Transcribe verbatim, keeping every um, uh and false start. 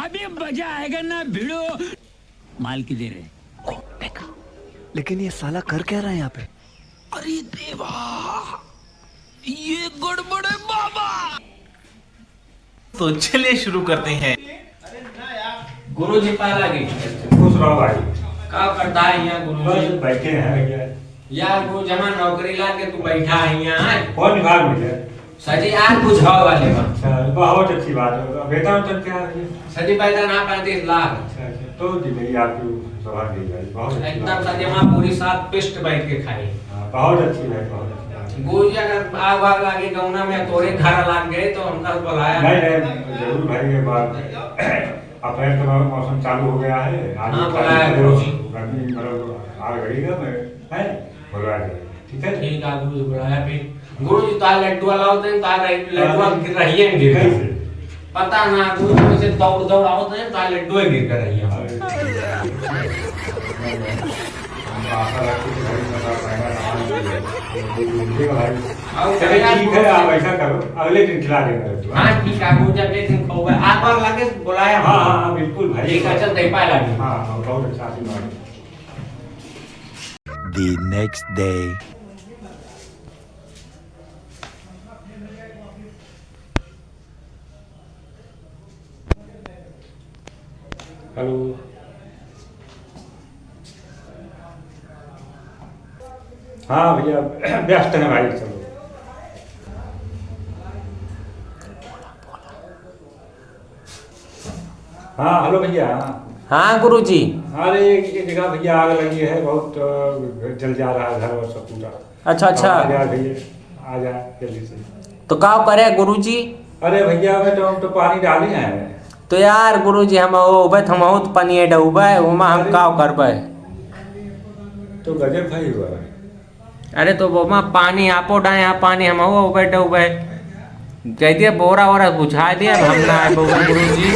अभी मजा आएगा ना भिड़ो। माल किधर है? लेकिन ये साला कर क्या रहा है यहाँ पे? अरे देवा, ये गड़बड़ है बाबा। तो चलिए शुरू करते हैं। गुरुजी पाला जी। खुश रहो भाई। का करता है यहाँ गुरुजी? बस बैठे हैं भैया। यार गुरुजी हमार नौकरी लाग के तू बैठा है यहाँ। कौन विभाग भैया? सर जी, आग बुझावे वाले बा। अच्छा, बहुत अच्छी बात है। वेतन वेतन क्या है? सर जी, वेतन है पैंतीस लाख। अच्छा, अच्छा, तो जिंदगी आपकी सौभाग्य दी जाए, बहुत अच्छी एकदम बात है। सर जी, हमार पूरी सात पिस्ट बैठ के खाई। हाँ, बहुत अच्छी बात, बहुत अच्छी बात। गुरुजी, अगर आग वाग लागे गौना में, तोरे घर लाग गए, तो हमका बुलाया। नहीं, नहीं, जरूर भाई, ये बात। अप्रैल का मौ-, मौसम चालू हो गया है। आज हाँ, बुलाया है गुरुजी। गर्मी, मतलब, आग लगेगा, मैं, है, बुलाया जाएगा। ठीक है? ठीक है, गुरुजी बुलाया फिर। गुरुजी, तार लड्डुआ लाओ तो, तार लड्डुआ हाँ। गिर रही है, गिर। कैसे? पता ना, गुरुजी कैसे दौड़, दौड़ आओ तो, तार लड्डुआ गिर कर रही है। अरे। हम तो आशा रखते थे भाई, मतलब, पहला सामान दे दे। तो दे दीजिएगा भाई। और चलिए, भैया, ठीक है, आप ऐसा करो, अगले दिन खिला देना लड्डू, हाँ? हाँ, ठीक है, गुरुजी, अगले दिन खाऊंगा। आग वाग लगे, बुलाया हाँ, हूँ। हाँ, हाँ, बिल्कुल भाई। ठीक है, चल, दे पाए लगे। हाँ, हाँ, बहुत अच्छा आशीर्वाद है। The next day. हेलो। हाँ भैया, व्यस्त हैं भाई, चलो। हाँ, हेलो भैया। हाँ गुरुजी। अरे, एक, एक जगह भैया आग लगी है, बहुत, अ, जल जा रहा है घर और सब पूरा। अच्छा, अच्छा। आ जा भैया, आ जा जल्दी से। तो का करे गुरुजी? अरे भैया, अबे तो हम तो पानी डाले हैं। तो यार गुरुजी, हम वो उबे तो हम बहुत पानी डूबे, ओमा हम अरे। का करबे? तो गजब भाई हुआ है। अरे तो ओमा पानी आपो डाए, यहाँ पानी हम हो बैठे हुए। कह दिया बोरा वोरा बुझा दिया, अब हम ना आए बोबे गुरुजी।